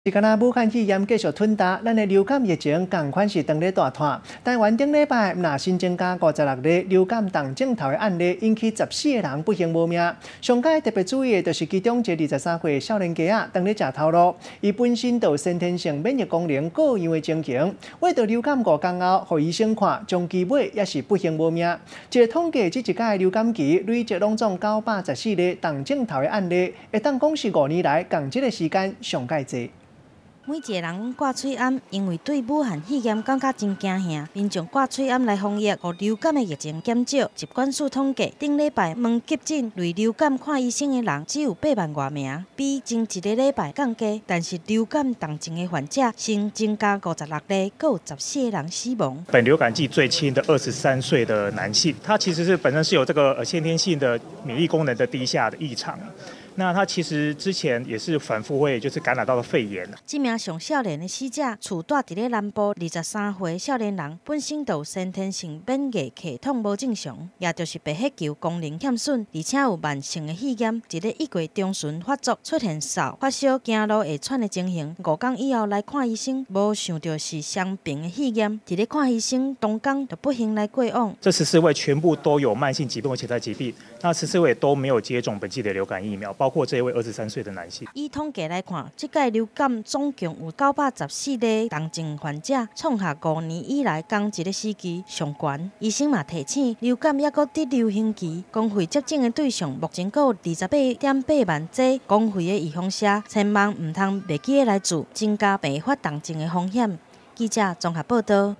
是敢若武漢肺炎繼續吞焦，咱的流感疫情仝款是當咧大湠。台灣頂禮拜若新增加56例流感重症頭的案例，引起14個人不幸無命。上蓋特別注意的，就是其中一個23歲少年家仔，當咧食頭路，伊本身就有先天性免疫功能過樣的情形，患著流感5工後，予醫生看，終其尾也是不幸無命。這個統計，這一屆流感期累積攏總914例重症頭的案例，會當講是5年來仝這個時間上蓋濟。每一個人攏掛喙罨，因為對武漢肺炎感覺真驚嚇，民眾掛喙罨來防疫，予流感的疫情減少。疾管署統計，頂禮拜問急診為流感看醫生的人只有8萬外名，比前一个禮拜降低。但是流感重症的患者新增加56例，閣有14個人死亡。本流感季最輕的23歲的男性，他其實是本身是有這個先天性的免疫功能的低下的異常。那他其實之前也是反覆會就是感染到了肺炎。這名上少年的死者，厝蹛佇咧南部23歲少年人，本身就有先天性免疫系統無正常，也就是白血球功能欠損，而且有慢性的肺炎，佇咧1月中旬發作，出現嗽、發燒、行路會喘的情形。5工以後來看醫生，無想著是雙爿的肺炎，佇咧看醫生當工就不幸來過往。這14位全部都有慢性疾病或潛在疾病，那十四位都沒有接種本劑的流感疫苗，包括這一位23歲的男性。以統計來看，這屆流感總共有914例重症患者，創下5年以來仝一个時期上懸。醫生嘛提醒，流感猶閣佇流行期，公費接種的對象目前閣有28.8萬劑，公費的預防射，千萬毋通袂記得來注，增加病發重症的風險。記者綜合報道。